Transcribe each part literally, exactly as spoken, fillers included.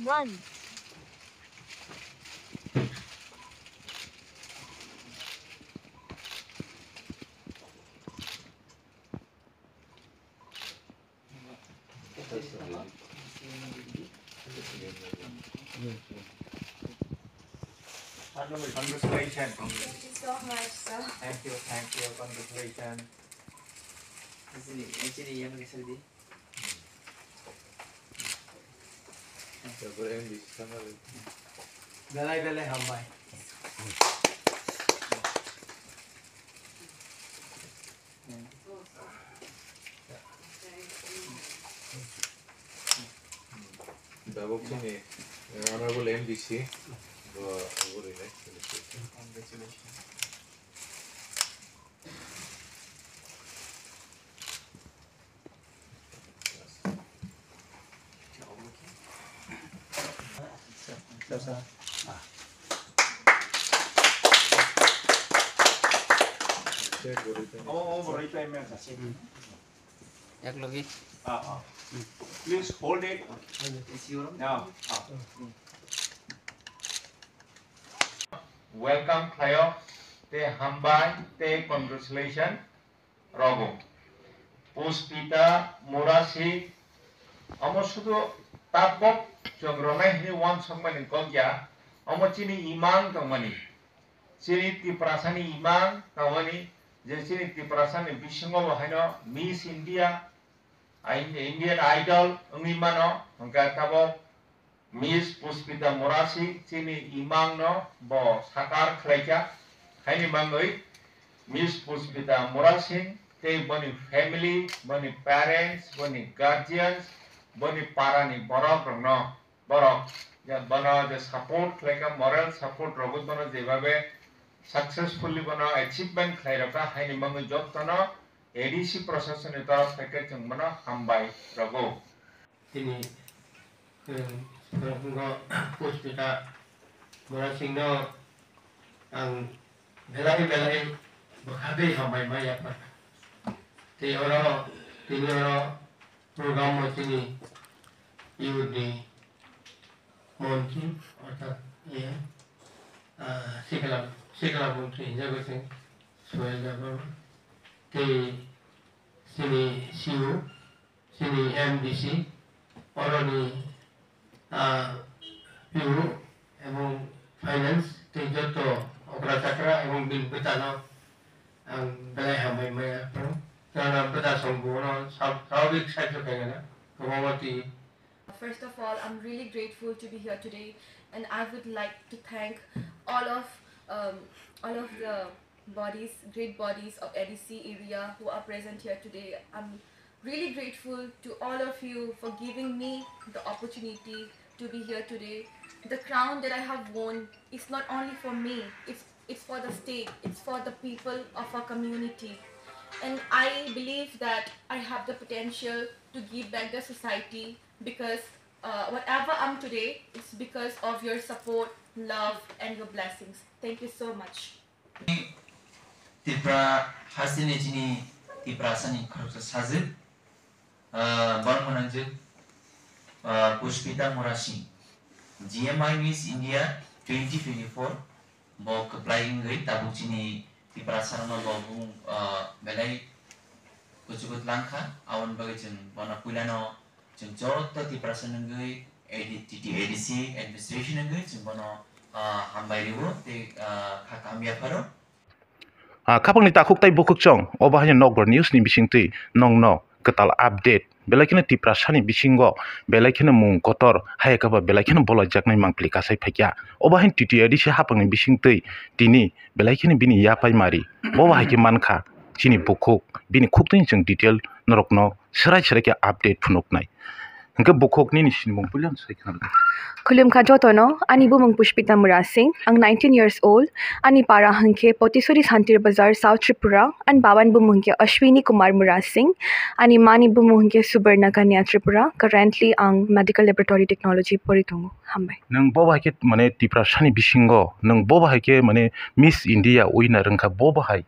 One. Congratulations. Thank you so much, sir. Thank you, thank you, congratulations. Sini, sini yang ni sini. Belai belai hambai. Tabuk chini Honorable M D C bo, bo rinai. Congratulations. Ek logi. Ah, ah. Please hold it. Now. Ah. Welcome khlaio, tei hambai, tei congratulations. Rogo. Puspita Murasing, omo sudu tabok chwng ronai hwnwi uansukmani kok ya, omo chini imang tongmani. Chini Tiprasani imang tongmani, je chini Tiprasani bisingo bo haino Miss India, Indian Idol wngwi mano, hwnkhe tabok Miss Puspita Murasing chini imang no bo sakar khlaikha, haini bagwi Miss Puspita Murasing tei boni family, boni parents, boni guardians, boni para ni borok rok no, borok je bono je support khlaikha, moral support rogwi bono jebabe successfully bono achievement khlai rokha, haini bagwi joto no A D C proshasoni torof thai khe chwng bono hambai rogo. Tini, eh, Puspita Murasing no ang belai belai bwkha twi hambai ma yapha. Tei oro, tini oro program o chini youth ni montri, orthat, iye, ah, sikla, sikla montri hinjagwi chwng Suhel Debbarma. Tei chini C E O, chini M D C, oroni, ah, P O ebong finance tei joto okra chakra ebong bini bwtano ang belai hambai maya phano. Jana bwta song bono sab-, sababik sahajyo khainana kwbangma twi. First of all, I'm really grateful to be here today, and I would like to thank all of, um, all of the bodies, great bodies of A D C area who are present here today. I'm really grateful to all of you for giving me the opportunity to be here today. The crown that I have won is not only for me, it's, it's for the state, it's for the people of our community. And I believe that I have the potential to give back the society because, uh, whatever I'm today, it's because of your support, love, and your blessings. Thank you so much. Tripura hasteni chini Tiprasani khoroksa sajwk, ah, borok mwnangjwk, ah, Puspita Murasing, G M I Miss India twenty twenty-four bo kwplai wngwi tabuk chini Tiprasarokno bo bung, ah, belai kuchugo twlangkha, aboni bagwi chwng bono puilano Chwng joto Tiprasa wngwi A D, T T A D C administration wngwi chwng bono, ah, hambai rwo tei, ah, kha kaham yapharo. Ah, khapangni takhuk tei bukhuk chwng obo haino Nokbar News ni bisingtwi nongno kwtal update, belai kheno Tiprasani bisingo belai kheno mung kotor, hayakhe ba belai kheno bolaijaknai mangpili kasai phaikha. Obo haino T T A D C hapangni bisingtwi tini belai kheno bini yapai mari, bobo hai khe mankha chini bukhuk, bini khuktwini chwng detail norokno swrai swrai khe update phunuknai. Hwnkhe bukhuk nini sinimung puilano sai khna rwdi. Khulumkha jotono, ani bumung Puspita Murasing, ang nineteen years old, ani para hwnkhe Potisuri Santir Bazar, South Tripura, ani babani bumung hwnkhe Ashwini Kumar Murasing, ani mani bumung hwnkhe Subarna Kanya Tripura. Currently ang Medical Laboratory Technology pori tongo. Hambai. Nwng bobo hai khe mane Tiprasani bisingo nwng bobo hai khe mane Miss India winner wngkha bobo hai.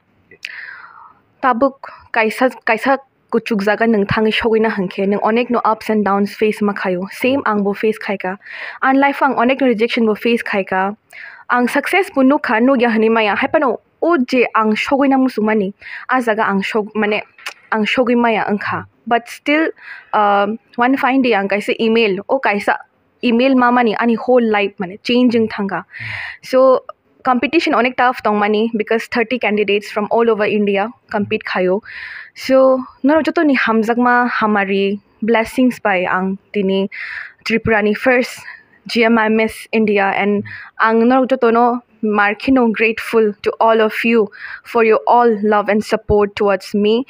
Tabuk kaisa, kaisa kuchuk jaga nwng thangwi sogwina hinkhe nwng onekno ups and downs face ma khaio. Same ang bo face khaikha. Ani life o ang onekno rejection bo face khaikha. Ang success bo nukha, nukya hinwi maya. Haiphano o je ang sogwina muchungmani, a jaga ang sog-, mane ang sogwi maya wngkha. But still, uh, one fine day ang kaisa email, o kaisa email mamani ani whole life mane change wng thangkha. So competition onek tough tongmani because thirty candidates from all over India compete khaio. So norok jotoni hamjakma hamari blessings bai ang tini Tripura ni first G M I Miss India, and ang norok jotono mar kheno grateful to all of you for your all love and support towards me,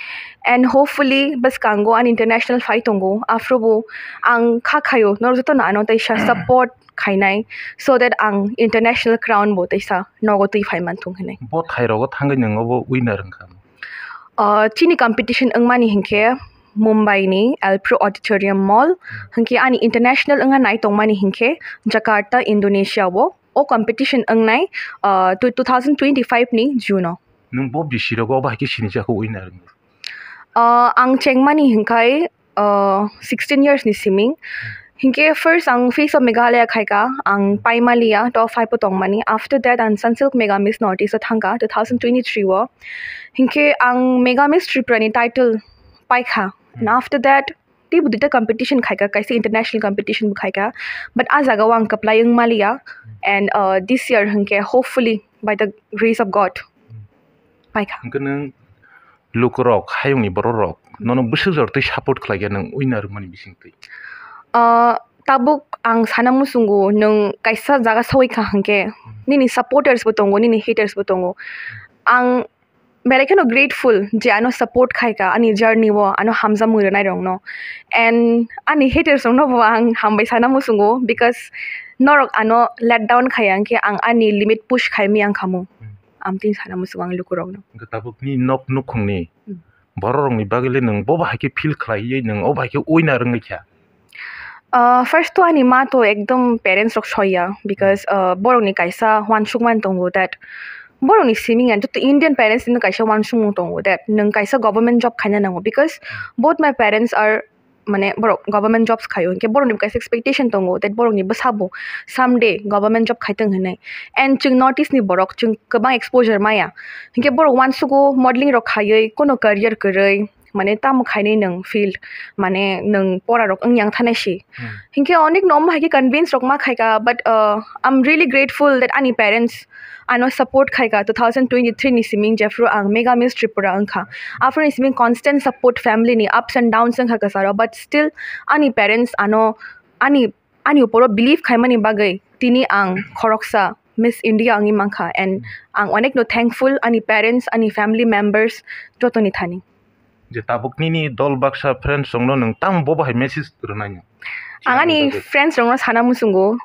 and hopefully bwskango ani international fight tongo, aphuru bo ang kha khaio norok jotono ano teisa support khainai, so that ang international crown bo teisa nogo twi phai manthung hinwi. Bo thai rogo thangwi nwng obo winner wngkha? Ah, chini competition wngmani hinkhe Mumbai ni Alpro Auditorium Mall, hinkhe ani international wngna nai tongmani hinkhe Jakarta, Indonesia o. O competition wngnai, ah, two thousand twenty-five ni June o. Nwng bo bisi rogo obo hai khe sinijakgo winner wngwi? Ah, ang chengmani hinkhai, ah, sixteen years ni siming. Hinkhe first ang Face of Meghalaya khaikha, ang paimaliya top five o tongmani. After that ang Sunsilk Mega Miss North East o thangkha two thousand twenty-three o. Hinkhe ang Mega Miss Tripura ni title paikha. And after that teibo duita competition khaikha, kaisa international competition bo khaikha, but a jaga o ang kwplai wngmaliya. And, uh, this year hinkhe hopefully by the grace of God paikha. Hwnkhe nwng lukurok, hayungni bororok nono bwswk jora twi support khlaikha nwng winner wngmani bisingtwi? Ah, tabuk ang sana muchungo, nwng kaisa jaga sogwi kha hinkhe nini supporters bo tongo, nini haters bo tongo. Ang belai kheno grateful je ano support khaikha ani journey o, ano hamjakmung rwnairokno. And ani haters rokno bo ang hambai sana muchungo, because norok ano let down khaiya hinkhe ang ani limit push khaimaya wngkhamu. Amtwi sana muchungo ang lukurokno. Hwnkhe tabuk nini nok nukhungni bororokni bagwi le nwng bo bahai khe feel khlaiwi nwng o bahai khe winner wngwi kha? Ah, first to ani ma to ekdom parents rok soiya, because, ah, borokni kaisa uansukmani tongo that borokni siming ya joto Indian parents ni kaisa uansukmung tongo that nwng kaisa government job khaina nango, because both my parents are, mane, borok government jobs khaio, hinkhe borokni kaisa expectation tongo that borokni bwsabo someday government job khaitong hinwi. And chwng North East ni borok, chwng kwbang exposure maya, hinkhe borok uansugo modeling rok khaiwi kono career kwrwi, mane tamo khainwi nwng field, mane nwng pora rok wngya wngthanai si. Hinkhe onek no omo hai khe convince rok ma khaikha, but, uh, I'm really grateful that ani parents ano support khaikha two thousand twenty-three ni siming jephru ang Mega Miss Tripura wngkha. Aphuru ni siming constant support, family ni ups and downs wngkha kwcharo, but still ani parents ano ani, ani uporo believe khaimani bagwi tini ang khoroksa Miss India wngwi mankha, and ang onek no thankful ani parents, ani family members jotoni thani. Je tabuk nini dol baksa friends rokno nwng tamo bo bahai message rwnai no? Ang ani friends rokno sana muchungo,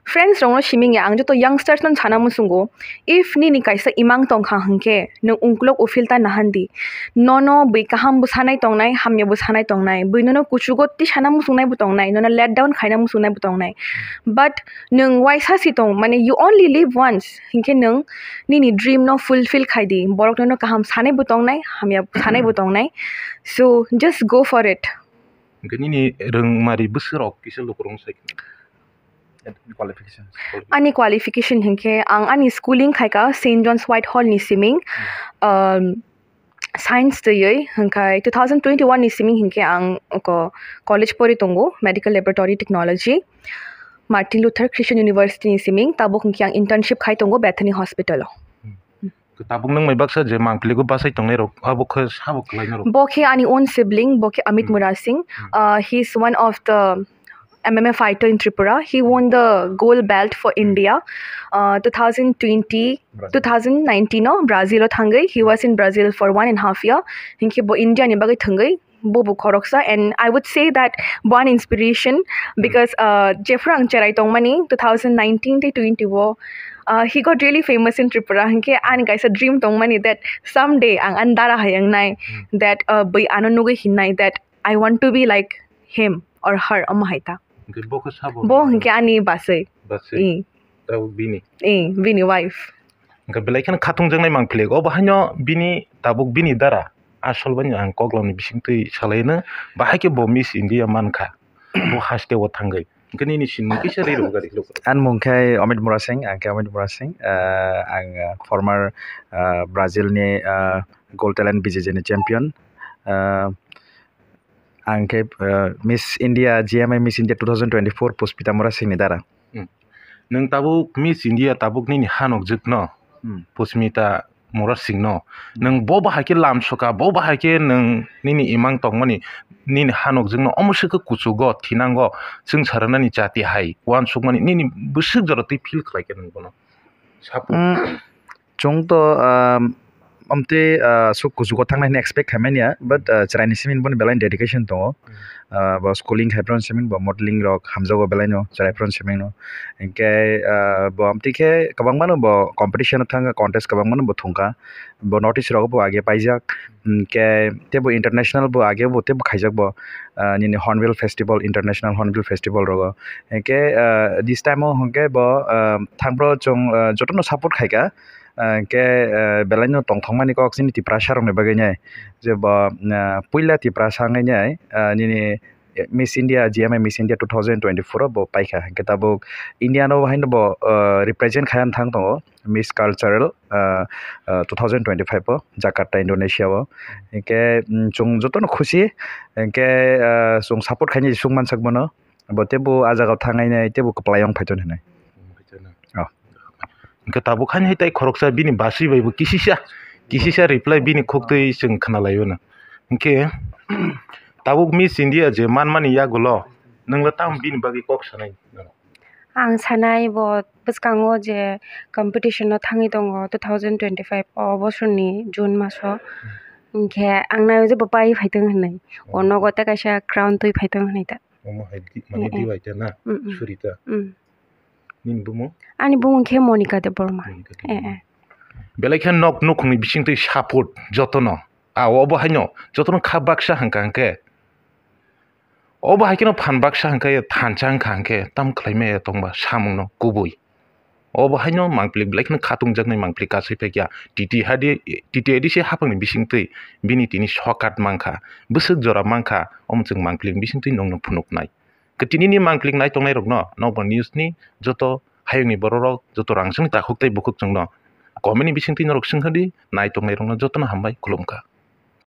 friends rokno siming ya, ang joto youngsters no sana muchungo, if nini kaisa imang tongkha hinkhe nwng ungkulok uphil ta nahan di, nono bwi kaham bo sanai tongnai, hamya bo sanai tongnai, bwi nono kuchugo twi sana muchungnai bo tongnai, nono let down khaina muchungnai bo tongnai, but nwng waisa si tong, mane you only live once, hinkhe nwng nini dream no fulfill khai di, borok nono kaham sanai bo tongnai, hamya sanai bo tongnai, so just go for it. Hwnkhe nini rwngmari bwswk rok kisa lukurok sai qualifications? Ani qualification hinkhe ang ani schooling khaikha Saint John's Whitehall ni siming, um, science twiwi, hwnkhe two thousand twenty-one ni siming hinkhe ang oko college pori tongo, Medical Laboratory Technology, Martin Luther Christian University ni siming, tabuk hinkhe ang internship khai tongo Bethany Hospital o. Tabuk nwng mai baksa je mangpili go bachai tongnai rok, abo khe sabo kwlai norok? Bo khe ani own sibling, bo khe Amit Murasing. Uh, he is one of the M M A fighter in Tripura. He won the gold belt for India, uh, two thousand twenty, two thousand nineteen o Brazil o thangwi. He was in Brazil for one and half year. Hinkhe bo India ni bagwi thangwi bo bo khoroksa, and I would say that bo ani inspiration, because, uh, jephru ang cherai tongmani two thousand nineteen tei twenty o, uh, he got really famous in Tripura. Hinkhe ani kaisa dream tongmani that someday ang ani dara hai wngnai, that, uh, bwi ano nugwi hinnai that I want to be like him or her, omo hai ta. Hinkhe bo khe sabo? Bo hinkhe ani bachwi. Bachwi? Tabuk bini? Bini wife. Hinkhe belai kheno khatung jaknai mangpili go, obo haino bini tabuk bini dara asol bai ang koklamni bisingtwi salaino, bahai khe bo Miss India mankha, bo haste o thangwi. Hwnkhe nini sinimung kisa rw rw gari. Ani mung khe Amit Murasing, ang khe Amit Murasing, ah, ang, ah, former, ah, Brazil ni, ah, Gold Talent B J J ni champion. Ah, ang khe, ah, Miss India, G M I Miss India two thousand twenty-four Puspita Murasing ni dara. Hmm. Nwng tabuk Miss India tabuk nini hanokjwk no, Hmm. Puspita Murasing no. Nwng bo bahai khe lamsoka, bo bahai khe nwng nini imang tongmani, nini hanokjwk no omo se khe kuchugo, thinango, chwng saranani jati hai, uansukmani, nini bwswk jora twi feel khlai khe nwng bono? Sabu. Mm, chwng to, um, amtwi, uh, aswk kuchugo thangna hwnwi expect khaimani ya, but, uh, chwraini simi boni belai dedication tongo. Mm. Uh, bo schooling khai phano simi, bo modeling rok hamjago belai no, chwrai phano simi no. Hinkhe, uh, bo amtwi khe kwbangma no bo competition o thangkha, contest kwbangma no bo thungkha. Bo notice rok bo age paijak. Hinkhe teibo international bo age bo teibo khaijak bo, ah, nini Hornbill Festival, International Hornbill Festival rogo. Hinkhe, ah, this time o hinkhe bo, ah, thangphro chwng, ah, jotono support khaikha. Ah, hinkhe, ah, belaino tongthokmani kok chini Tiprasa rokni bagwi nai. Je bo, ah, puila Tiprasa wngwi nai, ah, nini Miss India, G M I Miss India two thousand twenty-four o bo paikha. Hinkhe tabuk India no haino bo, ah, represent khaina thang tongo. Miss Cultural, ah, ah, two thousand twenty-five o Jakarta, Indonesia o. Hinkhe, mm, chwng jotono khusi, hinkhe, ah, chwng support khainai chwng mansak bono, bo teibo ah jagao thangnai nai teibo kwplai wng phaiton hinwi. Oh. Hinkhe tabuk haino tei khoroksa bini basi bai bo kisisa, kisisa reply bini khuktwi chwng khna lai mano. Hinkhe tabuk Miss India je manmani yagulo nwngla tamo bini bagwi kok sanai? Ang sanai bo bwskango je competition o thangwi tongo two thousand twenty-five o bosorni June maso. Hinkhe ang naio je bo pai phaitong hinwi. O nogo tei kaisa crown twi phaitong hinwi ta. Omo hai di-, mane Eh, eh. Diwaita na? Mm, mm. Surita. Mm. Nini bumung? Ani bumung khe Monika Debbarma. Monika Eh, Debbarma. Eh. Belai khe nok nukhungni bisingtwi support jotono. A obo haino jotono kha baksa hwnkha hwnkhe. Obo hai kheno phan baksa hwnkhe thansa wngkha hwnkhe tam khlaimaya tongba samungno kubui. Obo haino mangpili belai kheno khatungjaknai mangpili kasui phaikya. T T hadi, T T A D C haphangni bisingtwi bini tini sokat mankha, bwswk jora mankha, omo chwng mangpili bisingtwi nongno phunuknai. Khe tinini mangpili naitongnai rokno nokbar news ni joto hayungni bororok, joto rangchakni takhuk tei bukhuk chwngno comment ni bisingtwi norok swngkha di, naitongnai rokno jotono hambai khulumkha.